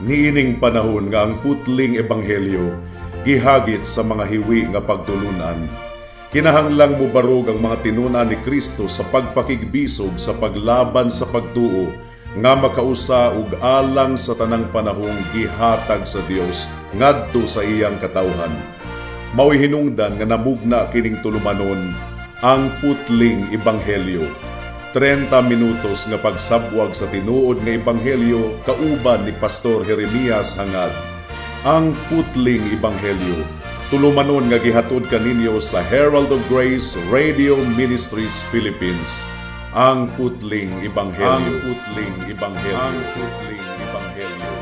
Niining panahon nga ang putling ebanghelyo gihagit sa mga hiwi nga pagtulunan, kinahanglang mubarog ang mga tinun-an ni Kristo sa pagpakigbisog sa paglaban sa pagtuo nga makausa ug alang sa tanang panahong gihatag sa Dios ngadto sa iyang katawhan. Mao'y hinungdan nga namugna kining tulumanon, Ang Putling Ebanghelyo. 30 minutos nga pagsabwag sa tinuod nga ebanghelyo kauban ni Pastor Jeremias Hangad. Ang Putling Ebanghelyo. Tulumanon nga gihatod kaninyo sa Herald of Grace Radio Ministries Philippines. Ang Putling Ebanghelyo. Ang Putling Ebanghelyo. Ang Putling Ebanghelyo.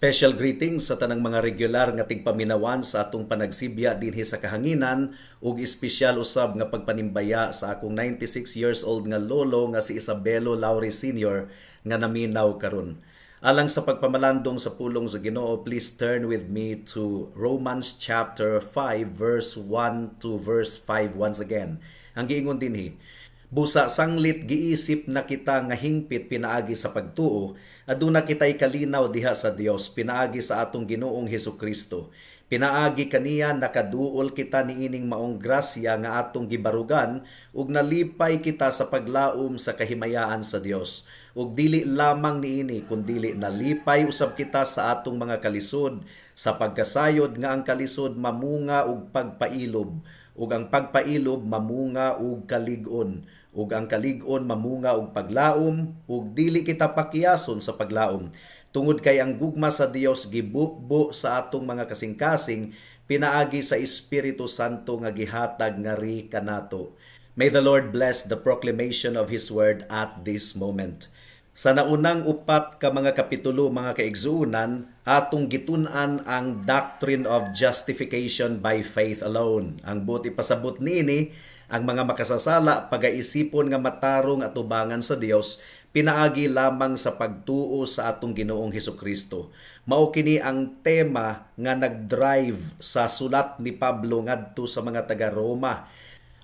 Special greetings sa tanang mga regular nga tigpaminawan sa atong panagsibya dinhi sa kahanginan ug espesyal usab nga pagpanimbaya sa akong 96 years old nga lolo nga si Isabelo Laure Sr. nga naminaw karon. Alang sa pagpamalandong sa pulong sa Ginoo, please turn with me to Romans chapter 5 verse 1 to verse 5 once again. Ang giingon dinhi, busa sanglit giisip na kita nga hingpit pinaagi sa pagtuo, aduna kita'y kalinaw diha sa Dios pinaagi sa atong Ginoong Hesus Kristo. Pinaagi kaniya nakaduol kita niining maong grasya nga atong gibarugan ug nalipay kita sa paglaom sa kahimayaan sa Dios. Ug dili lamang niini kundili nalipay usab kita sa atong mga kalisod sa pagkasayod nga ang kalisod mamunga og pagpailob, ug ang pagpailob mamunga og kalig-on, ug ang kalig-on mamunga og paglaom, ug dili kita pakiyason sa paglaom. Tungod kay ang gugma sa Dios gibubo sa atong mga kasing-kasing pinaagi sa Espiritu Santo nga gihatag ngari kanato. May the Lord bless the proclamation of His word at this moment. Sa naunang upat ka mga kapitulo, mga kaigsuonan, atong gitun-an ang doctrine of justification by faith alone. Ang buot ipasabot niini, ang mga makasasala pagaisipon nga matarong atubangan sa Dios pinaagi lamang sa pagtuo sa atong Ginoong Hesukristo. Mao kini ang tema nga nagdrive sa sulat ni Pablo ngadto sa mga taga-Roma.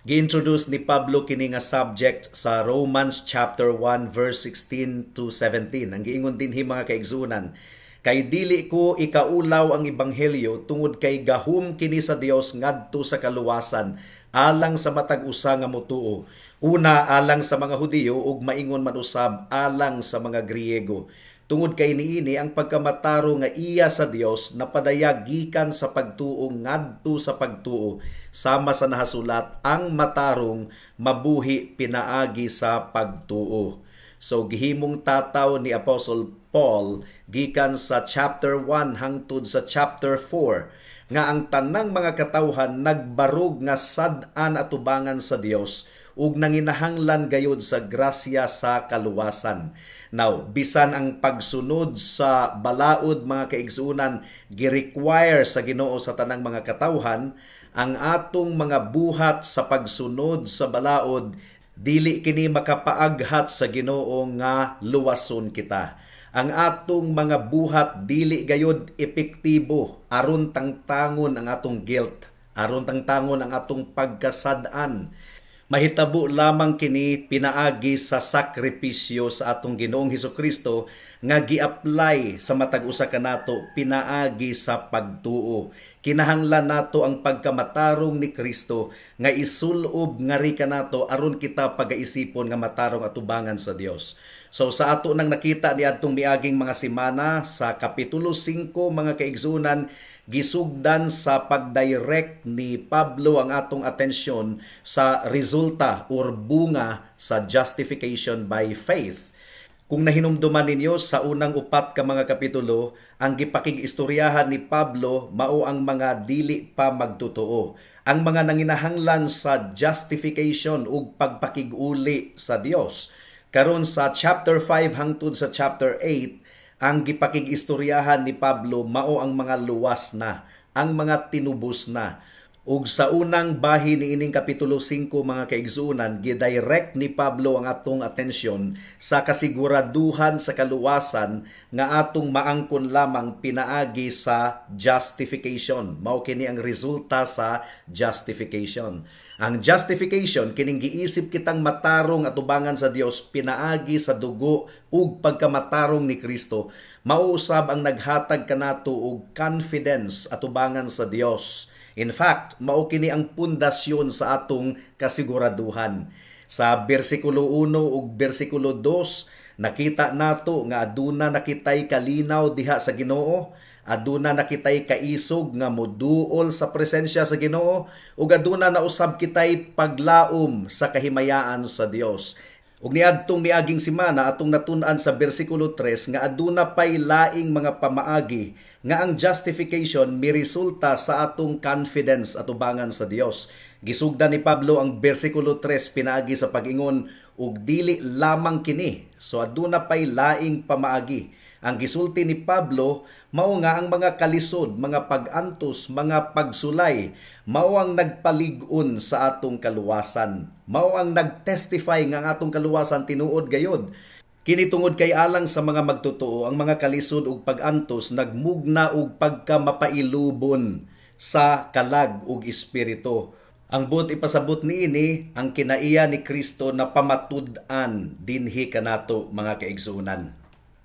Gi-introduce ni Pablo kini nga subject sa Romans chapter 1 verse 16 to 17. Ang giingon dinhi, mga kaigsuonan, kay dili ko ikaulaw ang ebanghelyo tungod kay gahum kini sa Dios ngadto sa kaluwasan alang sa matag usa nga motuo. Una alang sa mga Hudiyo ug maingon man usab alang sa mga Griego. Tungod kay niini ang pagkamataro nga iya sa Dios napadayag gikan sa pagtuo ngadto sa pagtuo, sama sa nahasulat, ang matarong mabuhi pinaagi sa pagtuo. So gihimong tataw ni Apostle Paul gikan sa chapter 1 hangtod sa chapter 4 nga ang tanang mga katawhan nagbarog nga sad-an atubangan sa Dios ug nanginahanglan gayod sa grasya sa kaluwasan. Now, bisan ang pagsunod sa balaod, mga kaigsuonan, gi-require sa Ginoo sa tanang mga katawhan, ang atong mga buhat sa pagsunod sa balaod dili kini makapaaghat sa Ginoo nga luwason kita. Ang atong mga buhat dili gayod epektibo aron tangtangon ang atong guilt, aron tangtangon ang atong pagkasad-an. Mahitabo lamang kini pinaagi sa sakripisyo sa atong Ginoong Hesukristo nga gi-apply sa matag usa kanato pinaagi sa pagtuo. Kinahanglan nato ang pagkamatarong ni Kristo nga isulob ngari kanato aron kita pagaisipon nga matarong atubangan sa Dios. So sa ato nang nakita niadtong miaging mga semana sa kapitulo 5, mga kaigsunan, gisugdan sa pagdirect ni Pablo ang atong atensyon sa resulta or bunga sa justification by faith. Kung nahinumduman ninyo sa unang upat ka mga kapitulo, ang gipakig-istoryahan ni Pablo mao ang mga dili pa magtotoo, ang mga nanginahanglan sa justification ug pagpakig-uli sa Dios. Karon sa chapter 5 hangtod sa chapter 8, ang gipakig-istoryahan ni Pablo mao ang mga luwas na, ang mga tinubos na. Ug sa unang bahin niining Kapitulo 5, mga kaigsuonan, gidirect ni Pablo ang atong atensyon sa kasiguraduhan sa kaluwasan nga atong maangkon lamang pinaagi sa justification. Mao kini ang resulta sa justification. Ang justification kining giisip kitang matarong atubangan sa Dios pinaagi sa dugo ug pagkamatarong ni Kristo. Mao usab ang naghatag kanato og confidence atubangan sa Dios. In fact, mao kini ang pundasyon sa atong kasiguraduhan. Sa bersikulo 1 ug bersikulo 2, nakita nato nga aduna na kitay kalinaw diha sa Ginoo, aduna na kitay kaisog nga moduol sa presensya sa Ginoo, ug aduna na usab kitay paglaom sa kahimayaan sa Dios. Ug niadtong miaging semana, atong natun-an sa bersikulo 3 nga aduna pay laing mga pamaagi nga ang justification miresulta sa atong confidence atubangan sa Dios. Gisugdan ni Pablo ang bersikulo 3 pinaagi sa pag-ingon, "Ug dili lamang kini." So aduna pay laing pamaagi. Ang gisulti ni Pablo mao nga ang mga kalisod, mga pag-antos, mga pagsulay mao ang nagpalig-on sa atong kaluwasan. Mao ang nagtestify nga ang atong kaluwasan tinuod gayod. Kini tungod kay alang sa mga magtotoo, ang mga kalisod ug pag-antos nagmugna og pagkamapailubon sa kalag ug espiritu. Ang buot ipasabot niini, ang kinaiya ni Kristo na pamatud-an dinhi kanato, mga kaigsuonan.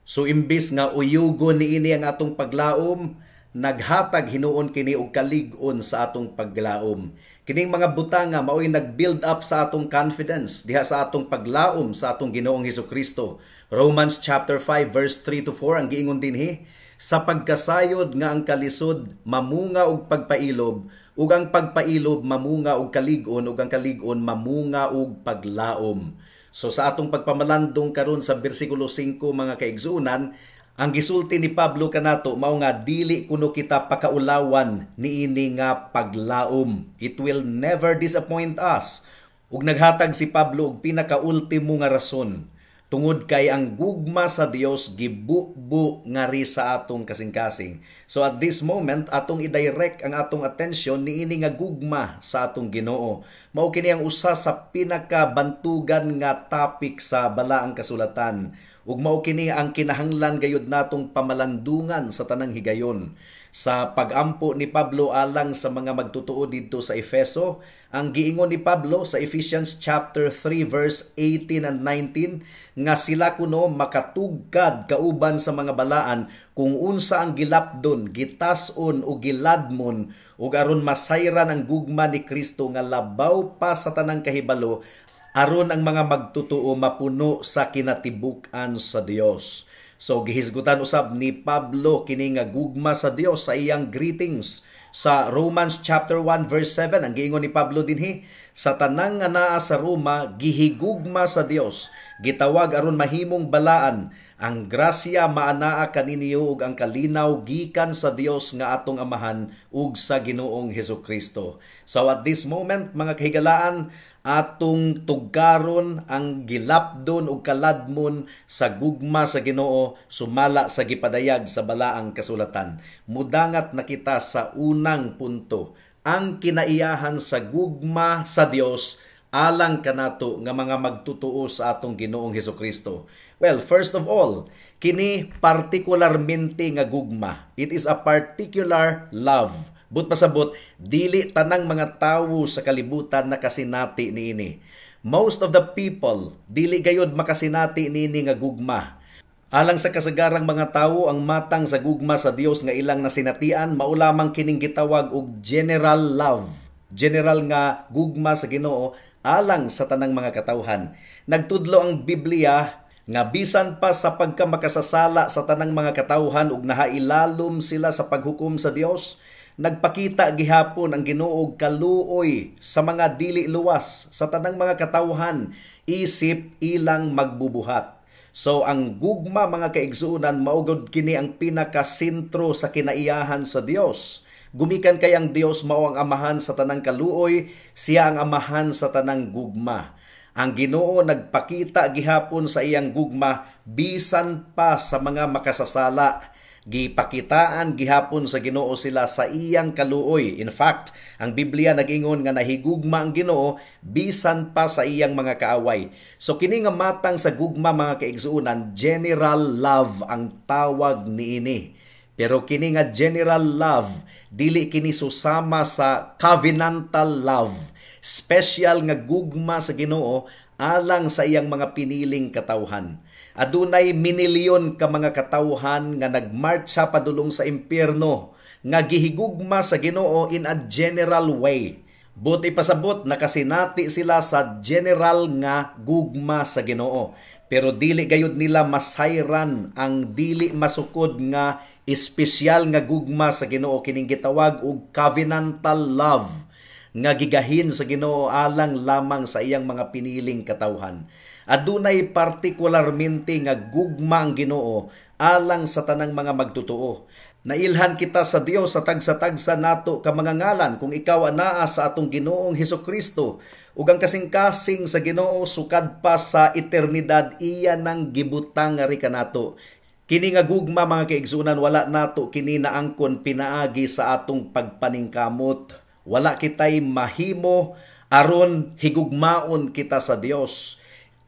So imbis nga uyugon niini ang atong paglaom, naghatag hinuon kini og kalig-on sa atong paglaom. Kining mga butanga mao'y nag-build up sa atong confidence diha sa atong paglaom sa atong Ginoong Hesus Kristo. Romans chapter 5 verse 3 to 4 ang giingon dinhi, "Sa pagkasayod nga ang kalisod mamunga og pagpailob, ug ang pagpailob mamunga og kalig-on, ug ang kalig-on mamunga og paglaom." So sa atong pagpamalandong karon sa bersikulo 5, mga kaigsuonan, ang gisulti ni Pablo kanato mao nga dili kuno kita pakaulawan niini nga paglaom. It will never disappoint us. Ug naghatag si Pablo og pinakaultimo nga rason, tungod kay ang gugma sa Dios gibubo ngari sa atong kasing-kasing. So at this moment, atong i-direct ang atong atensyon niini nga gugma sa atong Ginoo. Mao kini ang usa sa pinakabantugan nga topic sa Balaang Kasulatan. Ug mao kini ang kinahanglan gayud natong pamalandungan sa tanang higayon. Sa pagampo ni Pablo alang sa mga magtotoo didto sa Efeso, ang giingon ni Pablo sa Ephesians chapter 3 verse 18 and 19 nga sila kuno makatugkad kauban sa mga balaan kung unsa ang gilapdon, gitas-on o giladmon, ug aron masayran ang gugma ni Kristo nga labaw pa sa tanang kahibalo, aron ang mga magtotoo mapuno sa kinatibuk-an sa Dios. So gihisgutan usab ni Pablo kini nga gugma sa Dios sa iyang greetings. Sa Romans chapter 1 verse 7, ang giingon ni Pablo dinhi, "Sa tanang nga naa sa Roma gihigugma sa Dios, gitawag aron mahimong balaan, ang grasya maanaa kaninyo ug ang kalinaw gikan sa Dios nga atong Amahan ug sa Ginoong Hesus Kristo." So at this moment, mga kahigalaan, atong tugkaron ang gilapdon ug kaladmon sa gugma sa Ginoo sumala sa gipadayag sa Balaang Kasulatan. Mudangat na kita sa unang punto, ang kinaiyahan sa gugma sa Dios alang kanato nga mga magtotoo sa atong Ginoong Hesus Kristo. Well, first of all, kini partikularmente nga gugma. It is a particular love. Buot pasabot, dili tanang mga tawo sa kalibutan nakasinati niini. Most of the people dili gayod makasinati niini nga gugma. Alang sa kasagarang mga tawo, ang matang sa gugma sa Dios nga ilang nasinatian mao lamang kining gitawag og general love. General nga gugma sa Ginoo alang sa tanang mga katawhan. Nagtudlo ang Biblia nga bisan pa sa pagkamakasasala sa tanang mga katawhan ug nahailalom sila sa paghukom sa Dios, nagpakita gihapon ang Ginoo og kaluoy sa mga dili luwas, sa tanang mga katawhan isip ilang magbubuhat. So ang gugma, mga kaigsuonan, mao gud kini ang pinakasentro sa kinaiyahan sa Dios. Gumikan kay ang Dios mao ang Amahan sa tanang kaluoy, siya ang Amahan sa tanang gugma. Ang Ginoo nagpakita gihapon sa iyang gugma bisan pa sa mga makasasala. Gipakitaan gihapon sa Ginoo sila sa iyang kaluoy. In fact, ang Biblia nag-ingon nga nahigugma ang Ginoo bisan pa sa iyang mga kaaway. So kini nga matang sa gugma, mga kaigsuonan, general love ang tawag niini. Pero kini nga general love, dili kini susama sa covenantal love. Special nga gugma sa Ginoo alang sa iyang mga piniling katawhan. Adunay minilyon ka mga katawhan nga nagmarcha padulong sa impyerno nga gihigugma sa Ginoo in a general way. Buot ipasabot, nakasinati sila sa general nga gugma sa Ginoo. Pero dili gayud nila masayran ang dili masukod nga espesyal nga gugma sa Ginoo, kining gitawag og covenantal love nga gigahin sa Ginoo alang lamang sa iyang mga piniling katawhan. Adunay partikularmente nga gugma ang Ginoo alang sa tanang mga magtotoo. Nailhan kita sa Dios sa tagsa-tagsa nato ka mga ngalan kung ikaw anaa sa atong Ginoong Hesukristo, ug ang kasing-kasing sa Ginoo sukad pa sa eternidad iya nang gibutang ngari kanato. Kini nga gugma, mga kaigsunan, wala nato kini naangkon pinaagi sa atong pagpaningkamot. Wala kitay mahimo aron higugmaon kita sa Dios.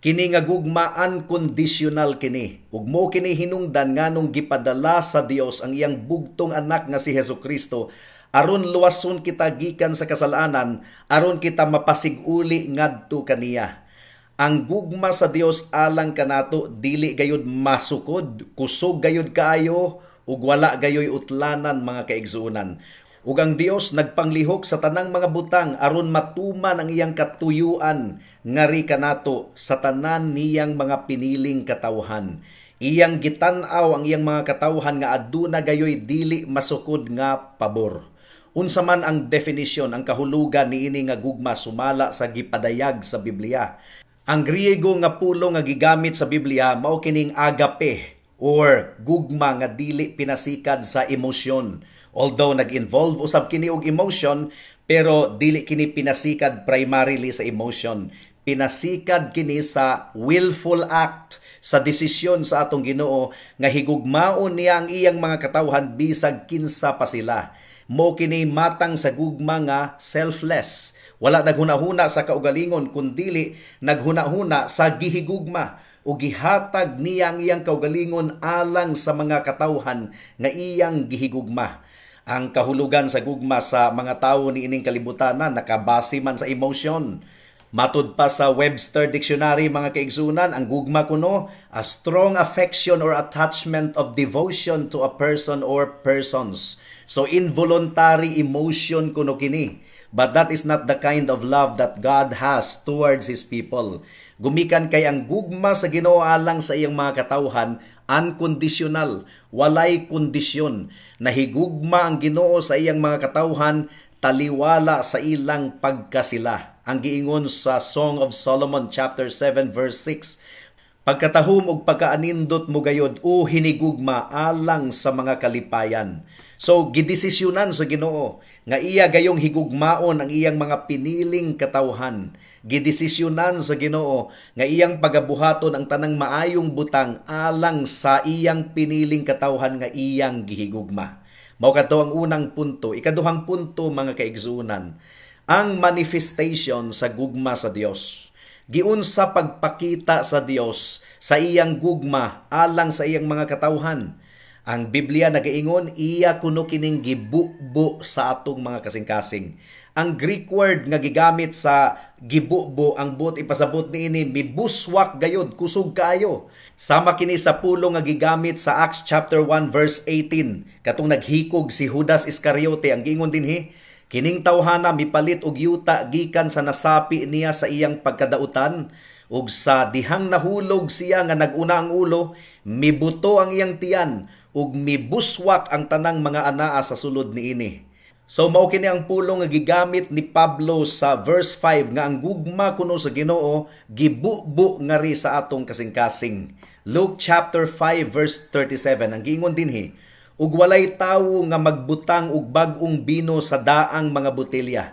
Kini nga gugma, unconditional kini. Ug mo kini hinungdan nganong gipadala sa Dios ang iyang bugtong anak nga si Hesukristo aron luwason kita gikan sa kasalanan, aron kita mapasiguli ngadto kaniya. Ang gugma sa Dios alang kanato dili gayud masukod, kusog gayud kaayo ug wala gayoy utlanan, mga kaigsuonan. Ug ang Dios nagpanglihok sa tanang mga butang aron matuman ang iyang katuyuan ngari kanato sa tanan niyang mga piniling katawhan. Iyang gitan-aw ang iyang mga katawhan nga aduna gayoy dili masukod nga pabor. Unsa man ang definition, ang kahulugan niini nga gugma sumala sa gipadayag sa Biblia? Ang Griego nga pulong nga gigamit sa Biblia mao kining agape or gugma nga dili pinasikad sa emosyon. Although nag-involve usab kini og emotion, pero dili kini pinasikad primarily sa emotion. Pinasikad kini sa willful act, sa desisyon sa atong Ginoo nga higugmaon niya ang iyang mga katawhan bisag kinsa pa sila. Mo kini matang sa gugma nga selfless. Wala naghunahuna sa kaugalingon kundili naghunahuna sa gihigugma o gihatag niya ang iyang kaugalingon alang sa mga katawhan nga iyang gihigugma. Ang kahulugan sa gugma sa mga tawo niining kalibutan na nakabase man sa emotion. Matud pa sa Webster Dictionary, mga kaigsunan, ang gugma kuno, a strong affection or attachment of devotion to a person or persons. So involuntary emotion kuno kini. But that is not the kind of love that God has towards His people. Gumikan kay ang gugma sa Ginoo alang sa iyang mga katawhan, unconditional, walay kondisyon. Nahigugma ang Ginoo sa iyang mga katawhan taliwala sa ilang pagkasila. Ang giingon sa Song of Solomon chapter 7 verse 6, "Pagkatahom ug pagkaanindot mo gayod, o hinigugma, alang sa mga kalipayan." So gidesisyonan sa Ginoo nga iya gayong higugmaon ang iyang mga piniling katawhan. Gidesisyonan sa Ginoo nga iyang pagabuhaton ang tanang maayong butang alang sa iyang piniling katawhan nga iyang gihigugma. Mao kadto ang unang punto. Ikaduhang punto, mga kaigsuonan, ang manifestation sa gugma sa Dios. Giunsa pagpakita sa Dios sa iyang gugma alang sa iyang mga katawhan? Ang Biblia nagaingon, iya kuno kining gibubo sa atong mga kasing-kasing. Ang Greek word nga gigamit sa gibubo, ang buot ipasabot niini, mibuswak gayod, kusog kaayo. Sama kini sa pulong nga gigamit sa Acts chapter 1 verse 18 katong naghikog si Judas Iscariote. Ang giingon dinhi, "Kining tawhana mipalit og yuta gikan sa nasapi niya sa iyang pagkadautan, ug sa dihang nahulog siya nga naguna ang ulo, mibuto ang iyang tiyan ug mibuswak ang tanang mga anaa sa sulod niini." So mao kini ang pulong nga gigamit ni Pablo sa verse 5 nga ang gugma kuno sa Ginoo gibubo ngari sa atong kasing-kasing. Luke chapter 5 verse 37, ang giingon dinhi, "Ug walay tawo nga magbutang og bag-ong bino sa daang mga botelya.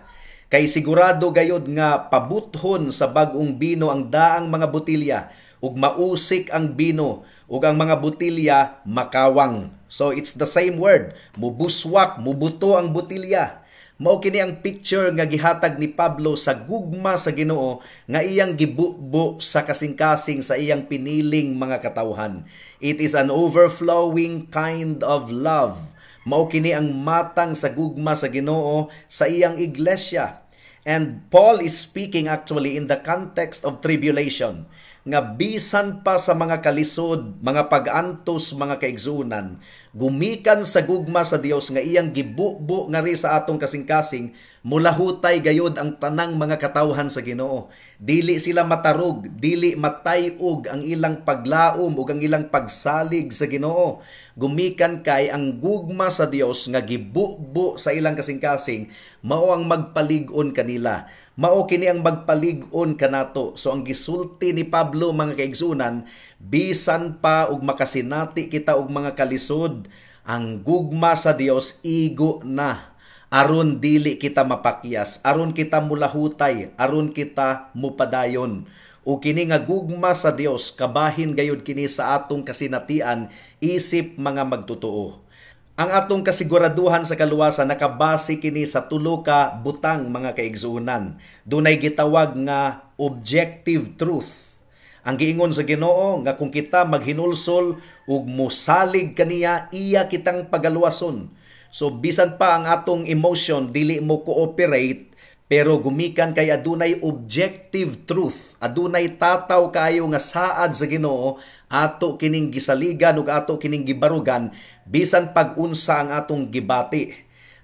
Kay sigurado gayod nga pabuthon sa bag-ong bino ang daang mga botelya ug mausik ang bino ug ug ang mga botelya makawang. So it's the same word, mubuswak, mubuto ang botelya. Mao kini ang picture nga gihatag ni Pablo sa gugma sa Ginoo nga iyang gibubo sa kasing-kasing sa iyang piniling mga katawhan. It is an overflowing kind of love. Mao kini ang matang sa gugma sa Ginoo sa iyang iglesia. And Paul is speaking actually in the context of tribulation, nga bisan pa sa mga kalisod, mga pag-antos, mga kaigsunan, gumikan sa gugma sa Dios nga iyang gibubo ngari sa atong kasing-kasing, mulahutay gayod ang tanang mga katawhan sa Ginoo. Dili sila matarog, dili matay-og ang ilang paglaom ug ang ilang pagsalig sa Ginoo. Gumikan kay ang gugma sa Dios nga gibubo sa ilang kasing-kasing, mao ang magpalig-on kanila. Mao kini ang magpalig-on kanato. So ang gisulti ni Pablo, mga kaigsunan, bisan pa og makasinati kita og mga kalisod, ang gugma sa Dios igo na aron dili kita mapakyas, aron kita mulahutay, aron kita mupadayon. O kini nga gugma sa Dios kabahin gayud kini sa atong kasinatian isip mga magtotoo. Ang atong kasiguraduhan sa kaluwasan nakabase kini sa tulo ka butang, mga kaigsuonan. Dunay gitawag nga objective truth. Ang giingon sa Ginoo nga kung kita maghinulsol ug mosalig kaniya, iya kitang pagaluwason. So bisan pa ang atong emotion dili mo cooperate, pero gumikan kay adunay objective truth, adunay tataw kaayo nga saad sa Ginoo, ato kining gisaligan ug ato kining gibarugan bisan pag-unsa ang atong gibati.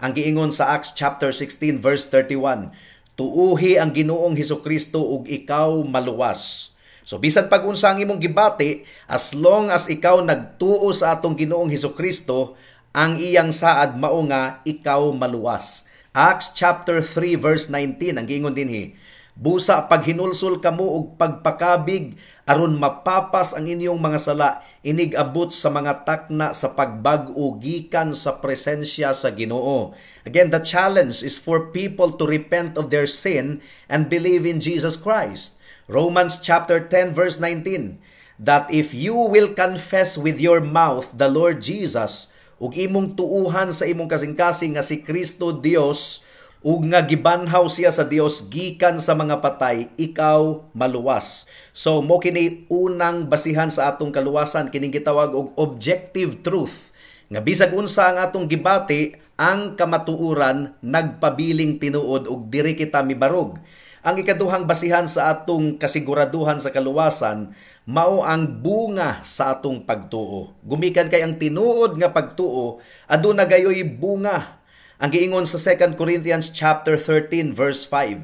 Ang giingon sa Acts chapter 16 verse 31, "Tuuhi ang Ginoong Hesukristo ug ikaw maluwas." So bisan pag-unsa ang imong gibati, as long as ikaw nagtuo sa atong Ginoong Hesukristo, ang iyang saad mao nga ikaw maluwas. Acts chapter 3 verse 19, ang giingon dinhi, "Busa paghinulsol kamo og pagpakabig aron mapapas ang inyong mga sala, inig abot sa mga takna sa pagbag-o gikan sa presensya sa Ginoo." Again, the challenge is for people to repent of their sin and believe in Jesus Christ. Romans chapter 10 verse 19, that if you will confess with your mouth the Lord Jesus ug imong tuuhan sa imong kasing-kasing nga si Kristo Dios ug nga gibanhaw siya sa Dios gikan sa mga patay, ikaw maluwas. So mo kini unang basihan sa atong kaluwasan, kining gitawag og objective truth, nga bisag unsa ang atong gibati, ang kamatuoran nagpabiling tinuod ug diri kita mibarog. Ang ikaduhang basihan sa atong kasiguraduhan sa kaluwasan mao ang bunga sa atong pagtuo. Gumikan kay ang tinuod nga pagtuo aduna gayoy bunga. Ang giingon sa 2 Corinthians chapter 13 verse 5,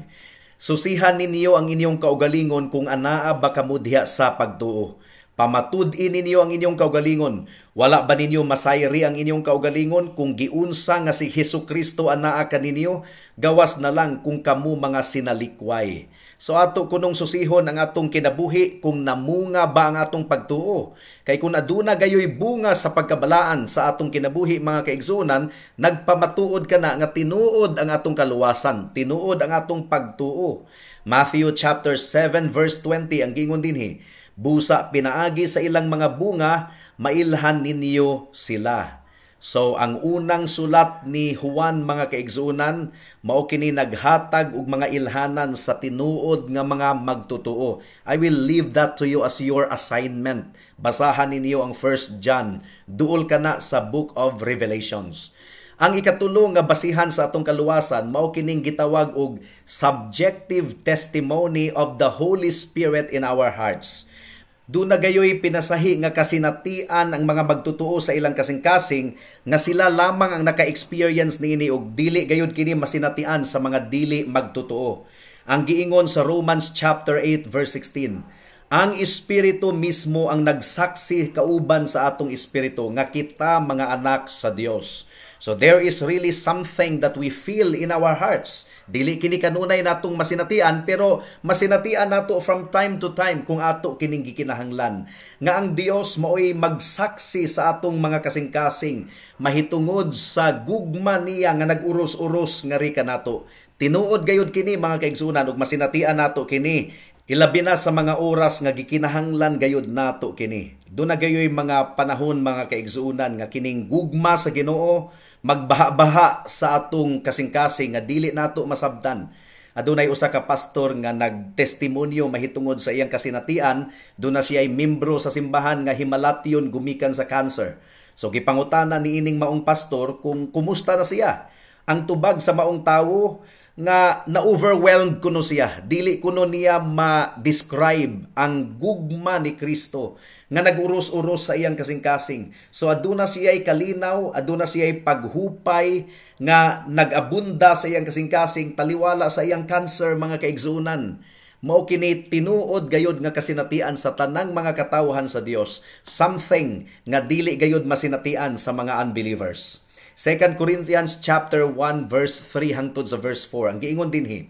"Susihan ninyo ang inyong kaugalingon kung anaa ba kamo diha sa pagtuo. Pamatud-i ninyo ang inyong kaugalingon. Wala ba ninyo masayri ang inyong kaugalingon kung giunsa nga si Hesus Kristo anaa kaninyo? Gawas na lang kung kamo mga sinalikway." So ato kunong susihon ang atong kinabuhi kung namunga ba ang atong pagtuo. Kay kung aduna gayoy bunga sa pagkabalaan sa atong kinabuhi, mga kaigsuonan, nagpamatuod ka na nga tinuod ang atong kaluwasan, tinuod ang atong pagtuo. Matthew chapter 7 verse 20, ang giingon dinhi, "Busa pinaagi sa ilang mga bunga mailhan ninyo sila." So ang unang sulat ni Juan, mga kaigsuonan, mao kini naghatag og mga ilhanan sa tinuod nga mga magtotoo. I will leave that to you as your assignment. Basahan ninyo ang 1 John. Duol kana sa Book of Revelations. Ang ikatulo nga basihan sa atong kaluwasan mao kining gitawag og subjective testimony of the Holy Spirit in our hearts. Duna gayoy pinasahi nga kasinatian ang mga magtotoo sa ilang kasing-kasing nga sila lamang ang naka-experience niini og dili gayud kini masinatian sa mga dili magtotoo. Ang giingon sa Romans chapter 8 verse 16, "Ang Espiritu mismo ang nagsaksi kauban sa atong espiritu nga kita mga anak sa Dios." So there is really something that we feel in our hearts. Dili kini kanunay natong masinatian, pero masinatian nato from time to time kung ato kining gikinahanglan. Nga ang Dios maoy magsaksi sa atong mga kasing-kasing mahitungod sa gugma niya nga nag-uros-uros ngari kanato. Tinuod gayud kini, mga kaigsunan, ug masinatian nato kini. Ilabi na sa mga oras nga gikinahanglan gayud nato kini. Duna gayoy mga panahon, mga kaigsuonan, nga kining gugma sa Ginoo magbaha-baha sa atong kasing-kasing nga dili nato masabtan. Adunay usa ka pastor nga nagtestimonyo mahitungod sa iyang kasinatian. Duna siya ay membro sa simbahan nga himalatyon gumikan sa cancer. So gipangutana niining maong pastor kung kumusta na siya. Ang tubag sa maong tawo nga na-overwhelmed kuno siya. Dili kuno niya ma-describe ang gugma ni Kristo nga nag-uros-uros sa iyang kasing-kasing. So aduna siya'y kalinaw, aduna siya'y paghupay nga nag-abunda sa iyang kasing-kasing taliwala sa iyang cancer, mga kaigsuonan. Mao kini tinuod gayod nga kasinatian sa tanang mga katawhan sa Dios, something nga dili gayod masinatian sa mga unbelievers. 2 Corinthians chapter 1 verse 3 hangtod sa verse 4. Ang giingon dinhi: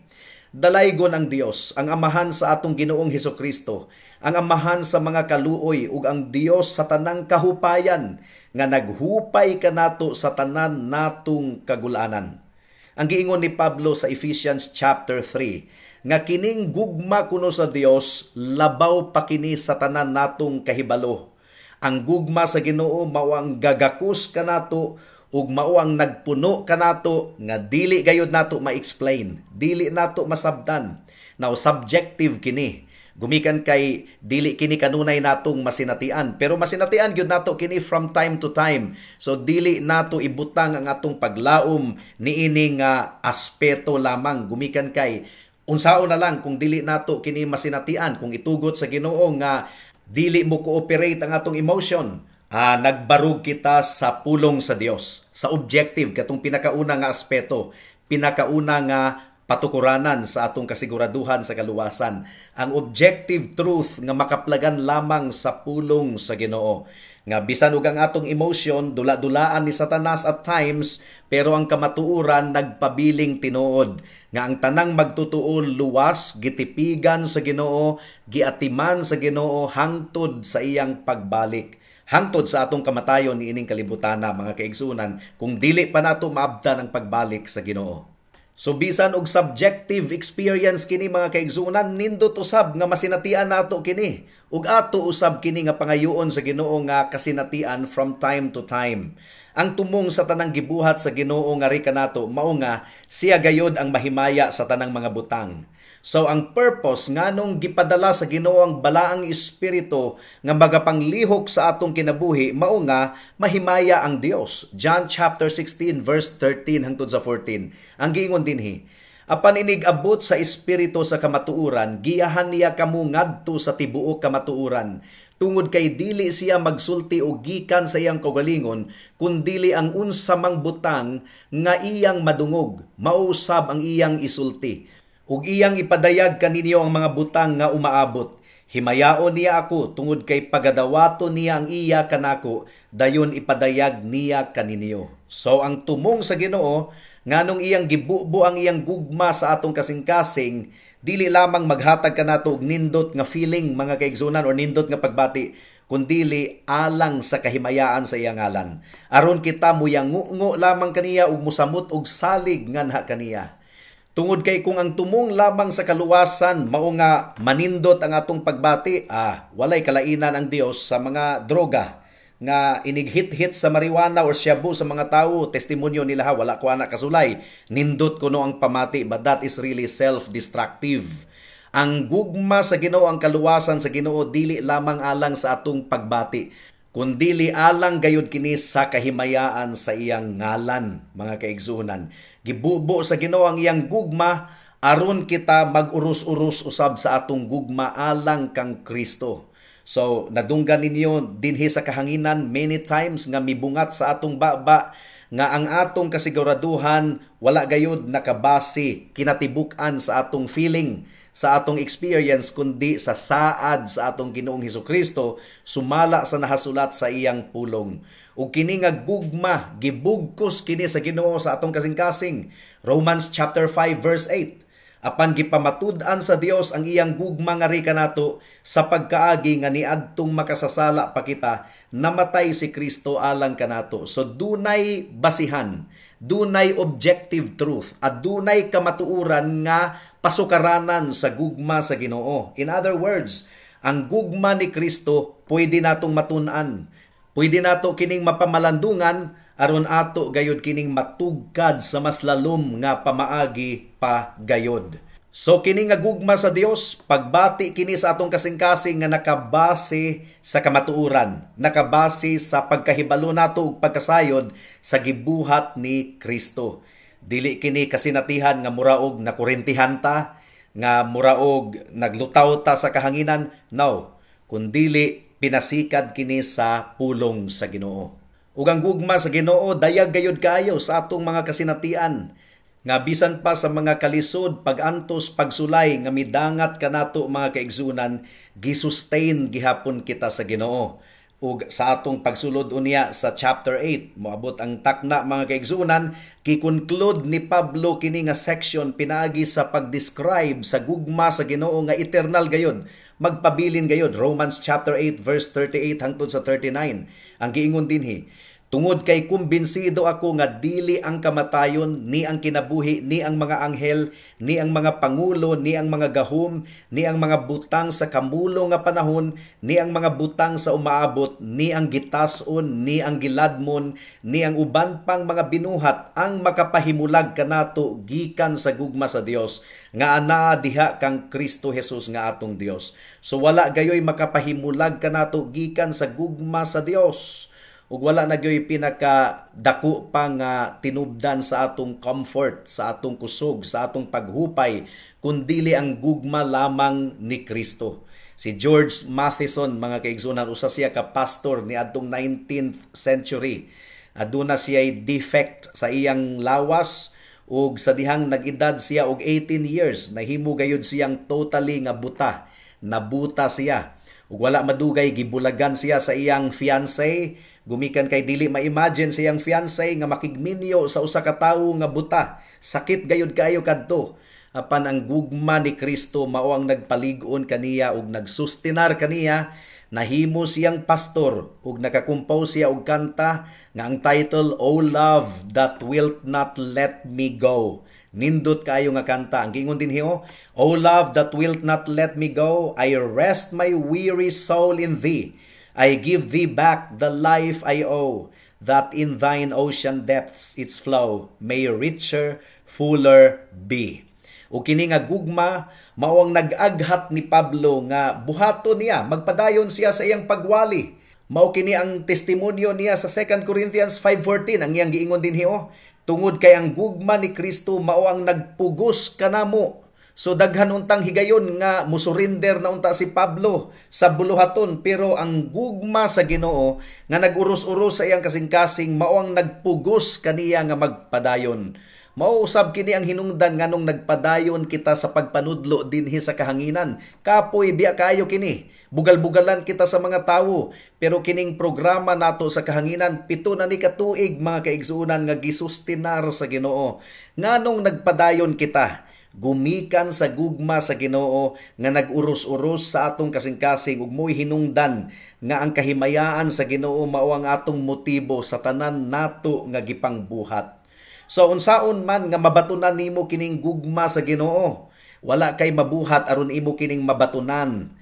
"Dalaygon ang Dios, ang Amahan sa atong Ginoong Hesukristo, ang Amahan sa mga kaluoy ug ang Dios sa tanang kahupayan, nga naghupay kanato sa tanan natong kagulanan." Ang giingon ni Pablo sa Ephesians chapter 3, nga kining gugma kuno sa Dios labaw pa kini sa tanan natong kahibalo. Ang gugma sa Ginoo mao ang gagakus kanato ug mao ang nagpuno kanato nga dili gayud nato ma-explain, dili nato masabtan. Now, subjective kini. Gumikan kay dili kini kanunay natong masinatian, pero masinatian gyud nato kini from time to time. So dili nato ibutang ang atong paglaom niini nga aspeto lamang, gumikan kay unsaon na lang kung dili nato kini masinatian, kung itugot sa Ginoo nga dili mo cooperate ang atong emotion. Nagbarug kita sa pulong sa Dios, sa objective, katong pinakauna nga aspeto, pinakauna nga patukuranan sa atong kasiguraduhan sa kaluwasan. Ang objective truth nga makaplagan lamang sa pulong sa Ginoo. Nga bisan og ang atong emotion dula-dulaan ni Satanas at times, pero ang kamatuoran nagpabiling tinuod nga ang tanang magtutuo luwas, gitipigan sa Ginoo, giatiman sa Ginoo hangtod sa iyang pagbalik, hangtod sa atong kamatayon niining kalibutana, mga kaigsuonan, kung dili pa nato maabtan ang pagbalik sa Ginoo. So bisan og subjective experience kini, mga kaigsuonan, nindot usab nga masinatian nato kini. Ug ato usab kini nga pangayoon sa Ginoo nga kasinatian from time to time. Ang tumong sa tanang gibuhat sa Ginoo ngari kanato mao nga siya gayod ang mahimaya sa tanang mga butang. So ang purpose nganong gipadala sa Ginoo ang Balaang Espiritu nga magapanglihok sa atong kinabuhi mao nga mahimaya ang Dios. John chapter 16 verse 13 hangtod sa 14. Ang giingon dinhi: "Apan inig abot sa Espiritu sa kamatuoran, giyahan niya kamo ngadto sa tibuok kamatuoran. Tungod kay dili siya magsulti og gikan sa iyang kaugalingon, kundili ang unsa mang butang nga iyang madungog, mausab ang iyang isulti. Ug iyang ipadayag kaninyo ang mga butang nga umaabot. Himayaon niya ako tungod kay pagadawato niya ang iya kanako, dayon ipadayag niya kaninyo." So ang tumong sa Ginoo nganong iyang gibubo ang iyang gugma sa atong kasing-kasing, dili lamang maghatag kanato og nindot nga feeling, mga kaigsuonan, or nindot nga pagbati, kundili alang sa kahimayaan sa iyang ngalan. Aron kita muyangungo lamang kaniya ug musamot og salig nganha kaniya. Tungod kay kung ang tumong lamang sa kaluwasan mao nga manindot ang atong pagbati, walay kalainan ang Dios sa mga droga nga inighit-hit sa marijuana or shabu sa mga tawo, testimonyo nila ha, "Wala ko ana kasulay, nindot kuno ang pamati," but that is really self-destructive. Ang gugma sa Ginoo, ang kaluwasan sa Ginoo, dili lamang alang sa atong pagbati, kundili alang gayud kini sa kahimayaan sa iyang ngalan, mga kaigsuonan. Gibubo sa Ginoo ang iyang gugma aron kita mag-uros-uros usab sa atong gugma alang kang Kristo. So, nadunggan ninyo dinhi sa kahanginan many times nga mibungat sa atong baba nga ang atong kasiguraduhan wala gayud nakabase kinatibuk-an sa atong feeling, sa atong experience, kundi sa saad sa atong Ginoong Hesukristo sumala sa nahasulat sa iyang pulong. Ug kini nga gugma gibugkos kini sa Ginoo sa atong kasing-kasing. Romans chapter 5 verse 8: "Apan gipamatud-an sa Dios ang iyang gugma ngari kanato sa pagkaagi nga niadtong makasasala pa kita, namatay si Kristo alang kanato." So dunay basihan, dunay objective truth, at dunay kamatuoran nga pasukaranan sa gugma sa Ginoo. In other words, ang gugma ni Kristo pwede natong matun-an. Pwede nato kining mapamalandungan aron ato gayud kining matugkad sa mas lalom nga pamaagi pa gayod. So kini nga gugma sa Dios, pagbati kini sa atong kasing-kasing nga nakabase sa kamatuoran, nakabase sa pagkahibalo nato ug pagkasayod sa gibuhat ni Kristo. Dili kini kasinatihan nga muraog nakurintihan ta, nga muraog naglutaw ta sa kahanginan. No, kundili pinasikad kini sa pulong sa Ginoo. Ug ang gugma sa Ginoo dayag gayud kaayo sa atong mga kasinatian, nga bisan pa sa mga kalisod, pagantos, pagsulay nga midangat kanato, mga kaigsunan, gisustain gihapon kita sa Ginoo. Ug sa atong pagsulod unya sa chapter 8, moabot ang takna, mga kaigsunan, gi-conclude ni Pablo kini nga section pinaagi sa pag-describe sa gugma sa Ginoo nga eternal gayod, magpabilin gayod. Romans chapter 8 verse 38 hangtod sa 39. Ang giingon dinhi, "Tungod kay kumbinsido ako nga dili ang kamatayon, ni ang kinabuhi, ni ang mga anghel, ni ang mga pangulo, ni ang mga gahom, ni ang mga butang sa kamulo nga panahon, ni ang mga butang sa umaabot, ni ang gitas-on, ni ang giladmon, ni ang uban pang mga binuhat ang makapahimulag kanato gikan sa gugma sa Dios nga anaa diha kang Kristo Jesus nga atong Dios." So wala gayoy makapahimulag kanato gikan sa gugma sa Dios. Ug wala na gyoy pinaka dako pa nga tinubdan sa atong comfort, sa atong kusog, sa atong paghupay, kundili ang gugma lamang ni Kristo. Si George Matheson, mga kaigsunan, usa siya ka pastor ni adtong 19th century. Aduna siya defect sa iyang lawas, ug sa dihang nag-edad siya og 18 years, nahimo gayud siyang totally nga buta. Nabuta siya. Ug wala madugay, gibulagan siya sa iyang fiancé gumikan kay dili ma-imagine sa iyang fiancé nga makigminyo sa usa ka tawo nga buta. Sakit gayud kaayo kadto. Apan ang gugma ni Kristo mao ang nagpalig-on kaniya ug nagsustinar kaniya. Nahimo siyang pastor ug nakakompose siya og kanta nga ang title, "O Love That Wilt Not Let Me Go." Nindot kaayo nga kanta. Ang giingon dinhi, oh, "O love that wilt not let me go, I rest my weary soul in thee. I give thee back the life I owe, that in thine ocean depths its flow may richer, fuller be." O kini nga gugma mao ang nag-aghat ni Pablo nga buhaton niya, magpadayon siya sa iyang pagwali. Mao kini ang testimonyo niya sa 2 Corinthians 5:14. Ang iyang giingon dinhi, oh, "Tungod kay ang gugma ni Kristo mao ang nagpugos kanamo." So daghan untang higayon nga musurrender na unta si Pablo sa buluhaton, pero ang gugma sa Ginoo nga nag-uros-uros sa iyang kasing-kasing mao ang nagpugos kaniya nga magpadayon. Mao usab kini ang hinungdan nganong nagpadayon kita sa pagpanudlo dinhi sa kahanginan. Kapoy biya kayo kini. Bugal-bugalan kita sa mga tawo, pero kining programa nato sa kahanginan, 7 na ni katuig, mga kaigsuonan, nga gisustinar sa Ginoo. Nganong nagpadayon kita? Gumikan sa gugma sa Ginoo nga nag-uros-uros sa atong kasing-kasing ug mo'y hinungdan nga ang kahimayaan sa Ginoo mao ang atong motibo sa tanan nato nga gipangbuhat. So unsaon man nga mabatunan nimo kining gugma sa Ginoo? Wala kay mabuhat aron imo kining mabatunan.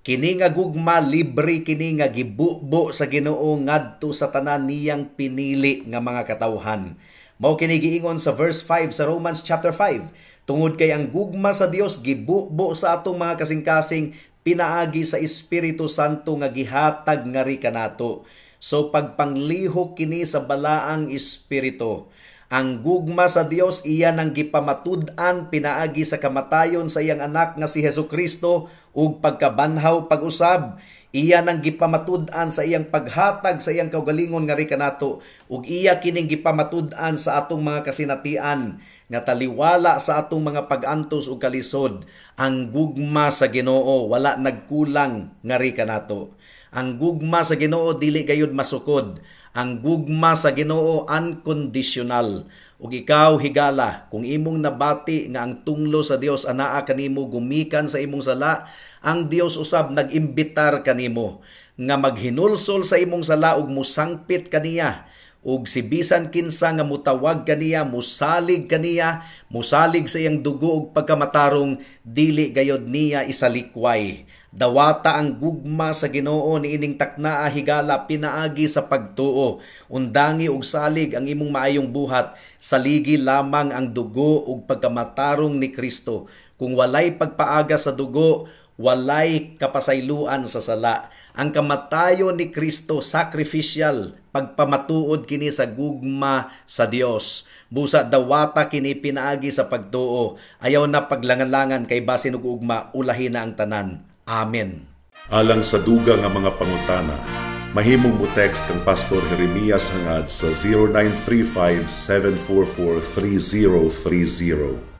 Kini nga gugma, libre kini nga gibubo sa Ginoo ngadto sa tanan niyang pinili nga mga katawhan. Mao kini giingon sa verse 5 sa Romans chapter 5. "Tungod kay ang gugma sa Dios gibubo sa atong mga kasing-kasing pinaagi sa Espiritu Santo nga gihatag ngari kanato." So pagpanglihok kini sa Balaang Espiritu. Ang gugma sa Dios iya nang gipamatud-an pinaagi sa kamatayon sa iyang anak nga si Hesus Kristo ug pagkabanhaw pag-usab. Iya nang gipamatud-an sa iyang paghatag sa iyang kaugalingon ngari kanato, ug iya kining gipamatud-an sa atong mga kasinatian nga taliwala sa atong mga pag-antos ug kalisod. Ang gugma sa Ginoo wala nagkulang ngari kanato. Ang gugma sa Ginoo dili gayud masukod. Ang gugma sa Ginoo unconditional. Ug ikaw, higala, kung imong nabati nga ang tunglo sa Dios anaa kanimo gumikan sa imong sala, ang Dios usab nag-imbitar kanimo nga maghinulsol sa imong sala ug musangpit kaniya. Ug si bisan kinsa nga mutawag kaniya, musalig kaniya, musalig sa iyang dugo ug pagkamatarong, dili gayod niya isalikway. Dawata ang gugma sa Ginoo niining taknaa higala pinaagi sa pagtuo. Undangi og salig ang imong maayong buhat, saligi lamang ang dugo ug pagkamatarong ni Kristo. Kung walay pagpaaga sa dugo, walay kapasayloan sa sala. Ang kamatayon ni Kristo, sacrificial, pagpamatuod kini sa gugma sa Dios. Busa dawata kini pinaagi sa pagtuo. Ayaw na paglangan-langan kay basin ug ugma, ulahi na ang tanan. Amen. Alang sa dugang nga mga pangutana, mahimong mo text kang Pastor Jeremias Hangad sa 0935 744 3030.